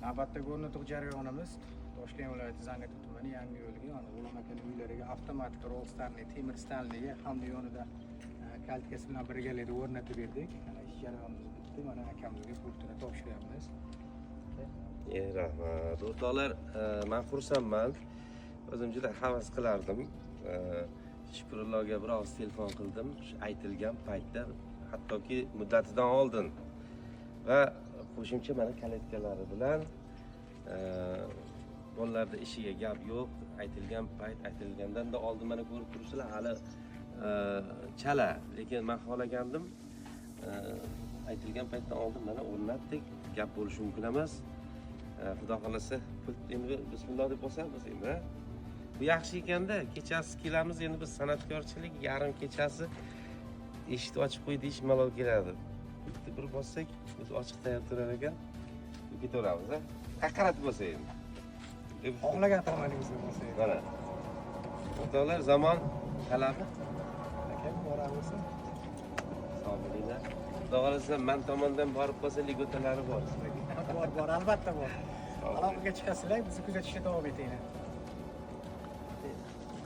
Navbatdagi o'rnatuv jarayonimiz Toshkent viloyati, Zangiota tumani, Yangiyo'lga, mana G'ulom akani uylariga avtomatik rollstarni temir stalnigi hamda yonida kalitkasi bilan birgalikda o'rnatib berdik. Mana ish jarayonimiz bitdi. Mana akamizga pultini topshiryapmiz. Rahmat, o'rtoqlar, man xursandman. O'zim juda havas qilardim. Shukrulloga bir og'iz telefon qildim. Shu aytilgan paytda, hattoki muddatidan oldin va qo'shimcha mana kalitkalari bilan bolalarni ishiga gap yo'q. Aytilgan payt, aytilgandan-da oldin, mana ko'rib turibsizlar, hali chala, lekin man xohlagandim. Aytilgan paytdan oldin mana o'rnatdik, gap bo'lishi mumkin emas. Xudo xohlasa, pult endi bismillah deb bosamiz endi, a? Bu yaxshi ekanda, kechasi kelamiz endi. Biz san'atkorchilik, yarim kechasi eshikni ochib qo'y deyish malol keladi. Bitta bir bossak, o'zi ochiq tayyor turar ekan, ketaveramiz. A, qayerqa qaratib bo'lsa endi? Xohlagan tomoningizga bo'lsa. Mana, o'rtoqlar, zamon talabi. Aka, muborak bo'lsin. Sog' bo'linglar. Xudo xohlasa, man tomondan borib qolsa, льгота lari bor sizlarga. Bor, bor, albatta bor. Sog' bo'ling. Aloqaga chiqasizlar, bizni kuzatishda davom etinglar.